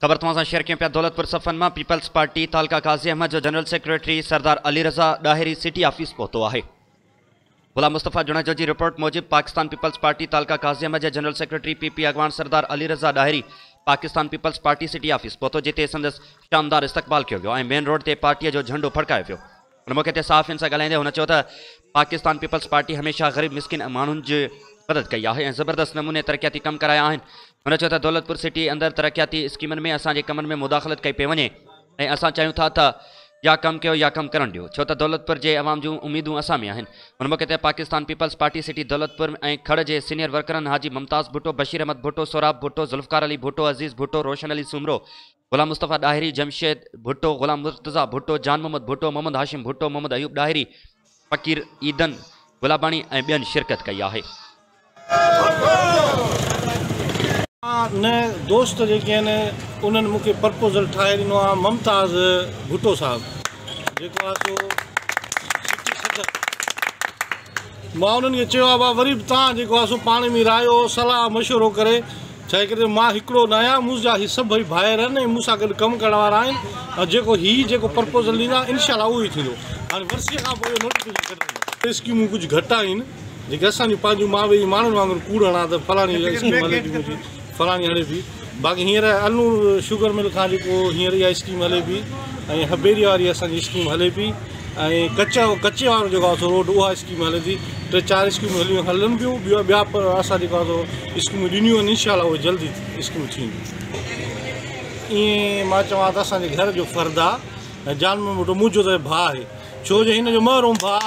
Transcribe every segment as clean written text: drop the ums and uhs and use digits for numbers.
خبر توهان سان شيئر ڪيون پيا دولتپور صفن مان پيپلز پارٽي تعلقه قاضي احمد جو general secretary Sardar Ali Raza Dahri city office پهتو آهي. غلام مصطفيٰ جوڻيجو جي رپورٽ موجب پاڪستان پيپلز پارٽي تعلقه قاضي احمد جي جنرل سيڪريٽري پي پي اڳواڻ Sardar Ali Raza Dahri Pakistan Peoples Party city office پهتو جتي سندس شاندار استقبال ڪيو ويو ۽ مين روڊ تي پارٽي جو جهنڊو ڦڙڪايو ويو. ان موقعي تي صحافين سان ڳالهائيندي هن چيو ته پاڪستان پيپلز پارٽي هميشه غريب مسڪين ماڻهن جي مدد ڪئي آهي ۽ زبردست نموني ترقياتي ڪم ڪرايا آهن. هن چيو ته دولتپور سٽي اندر ترقياتي اسڪيمن ۾ اسان جي ڪمن ۾ مداخلت ڪئي پئي وڃي ۽ اسان چاهيون ٿا ته يا ڪم ڪيو يا ڪم ڪرڻ ڏيو ڇو ته دولتپور جي عوام جون اميدون اسان ۾ آهن. ان موقعي تي Pakistan Peoples Party city Daulatpur ۽ Khar جي سينيئر ورڪرن حاجي ممتاز ڀٽو، بشير احمد ڀٽو، سهراب ڀٽو، ذوالفقار علي ڀٽو، عزيز ڀٽو، روشن علي سومرو، غلام مصطفيٰ ڏاهري، جمشيد ڀٽو، غلام مرتضيٰ ڀٽو، جان محمد ڀٽو، محمد هاشم ڀٽو، محمد ايوب ڏاهري، فقير عيدن گلاباڻي ۽ ٻين شرڪت ڪئي آهي. نه دوست جيڪي آهن انهن مون کي پرپوزل ٺاهي ڏنو آهي ممتاز ڀٽو صاحب جيڪو آهي سو سٽي صدر مان انهن کي چيو آهي ڀاء وري به توهان جيڪو آهي سو پاڻ ۾ رايو صلاح مشورو ڪري ڇاجي ڪري مان هڪڙو نه آهيان منهنجا هي سڀئي ڀائر آهن ۽ مون سان گڏ ڪم ڪرڻ وارا آهن ۽ جيڪو هي جيڪو پرپوزل ڏيندا انشاء الله اهو ئي ٿيندو هاڻي ورسيء کان پوء اهو نوٽيفڪيشن ڪڍندس. اسڪيمون ڪجهه گهٽ آهن جيڪي اسان جون پنهنجون مان ويهي ماڻهن وانگر ڪوڙ هڻان ته فلاڻي اسڪيم هلي پئي منهنجي فلاڻي هلي پئي باقي هينئر النور شگر مل کان جيڪو هينئر اها اسڪيم هلي پئي ۽ حبيري واري اسان جي اسڪيم هلي پئي ۽ ڪچا ڪچي وارو جيڪو آهي سو روڊ اها اسڪيم هلي ٿي ٽي چار اسڪيمون هليون هلن پيون ٻيو ٻيا اسان جيڪو آهي سو اسڪيمون ڏنيون آهن انشاء الله اهي جلدي اسڪيمون ٿينديون ائين مان چوان ته اسان جي گهر جو فرد آهي ۽ جان محمد ڀٽو منهنجو ته ڀاء آهي ڇو جو هن جو محروم ڀاء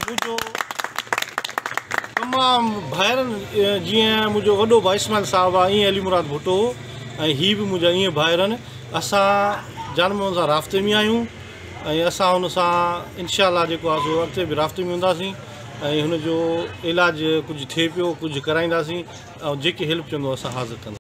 منهنجو تمام ڀائرن جيئن منهنجو وڏو ڀاء اسماعيل صاحب آهي ائين علي مراد ڀٽو هو ۽ هي به منهنجا ائين ڀائر آهن اسان جان محمد سان رابطي ۾ آهيون ۽ اسان هن سان انشاء الله جيڪو آهي سو اڳتي به رابطي ۾ هونداسين ۽ هن جو علاج ڪجهه ٿئي پيو ڪجهه ڪرائينداسين ۽ جيڪي هيلپ چوندو اسان حاضر ڪنداسين.